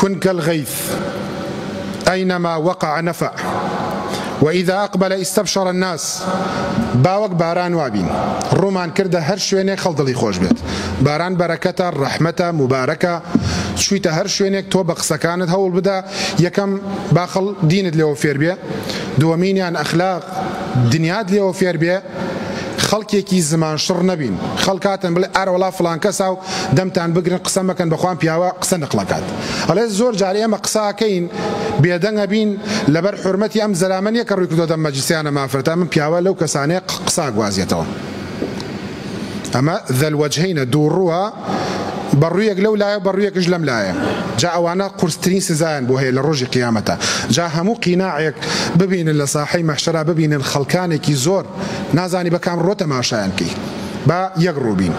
کن کالغیث اینما وقع نفع وإذا اقبل استبشر الناس با وەک باران وابین ڕوومان کردە هەر شوێنێک خەڵ دڵی خۆش بێت باران بەرەکەتە ڕەحمەتە موبارەکە چویتە هەر شوێنێک تۆ بە قسەکانت هەوڵ بدە یەکەم باخڵ دینت لێوە فێر بێ دووەمینیان ئەخلاق دنیات لێوە فێر بێ خەڵکێکی زمان شڕ نەبین خەڵک هاتن بڵێ ئارەوەڵا فڵان کەسا و دەمتان بگرن قسە مەکەن بەخوام پیاوە قسە نقڵەکات ئەڵێ زۆر جار ئێمە قسە ئەکەین بێدەنگ ئەبین لەبەر حورمەتی ئەم زەلامە نیە کە ڕووی کردۆتە ئەم مەجلسەیانە مافرەتە من پیاوە لەو کەسانەیە قسە ئەگوازێتەوە ئەمە ذا الوجهینە دووڕووە بە ڕوویەک لەو لایە و بە ڕوویەکش لەم لایە جا ئەوانە قورسترین سزایان بۆ هەیە لە ڕۆژی قیامەتە جا هەموو قیناعێک ببینن لە ساحەی مەحشەرا ببینن خەڵکانێکی زۆر نازانی بە کام ڕووە تەماشایان بکەی با یەک ڕوو بین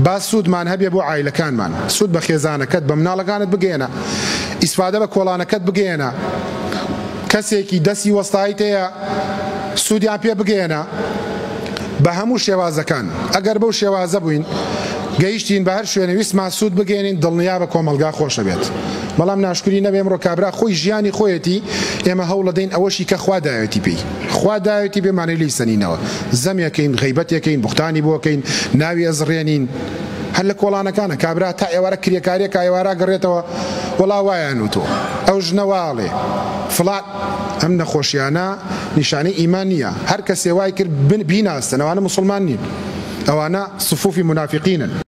با سوودمان هەبێ بۆ عایلەکانمان سوود بە خێزانەکەت بە مناڵەکانت بگەیەنە ئیسفادە بە کۆڵانەکەت بگەیەنە کەسێکی دەستی وەستایت هەیە سوودیان پێ بگەیەنە بە هەموو شێوازەکان ئەگەر بەو شێوازە بووین گەیشتین بە هەر شوێنێ ویستمان سوود بگەیەنین دڵنیا بە کۆمەڵگا خۆشەبێت بەڵام ناشکری نەبێ ئەمڕۆ کابرا خۆی ژیانی خۆیەتی ئێمە هەوڵەدەین ئەوەشی کە خوا داوێتی پێی خوا داوێتی پێمانەی لێی سەنینەوە زەمێکەین غەیبەتێکەین بوختانی بۆکەین ناوی ئەزڕێنین هەر لە کۆڵانەکانە کابرا تا ئێوارە کرێکاریەکە ئێوارە گەڕێتەوە وەڵا وایان وتووە ئەو ژنە واڵێ فڵان ئەم نەخۆشیانە نیشانەی ئیمان نییە هەر کەسێ وای کرد بیناسن ئەوانە موسڵمان نین ئەوانە صفوفی مونافیقینن.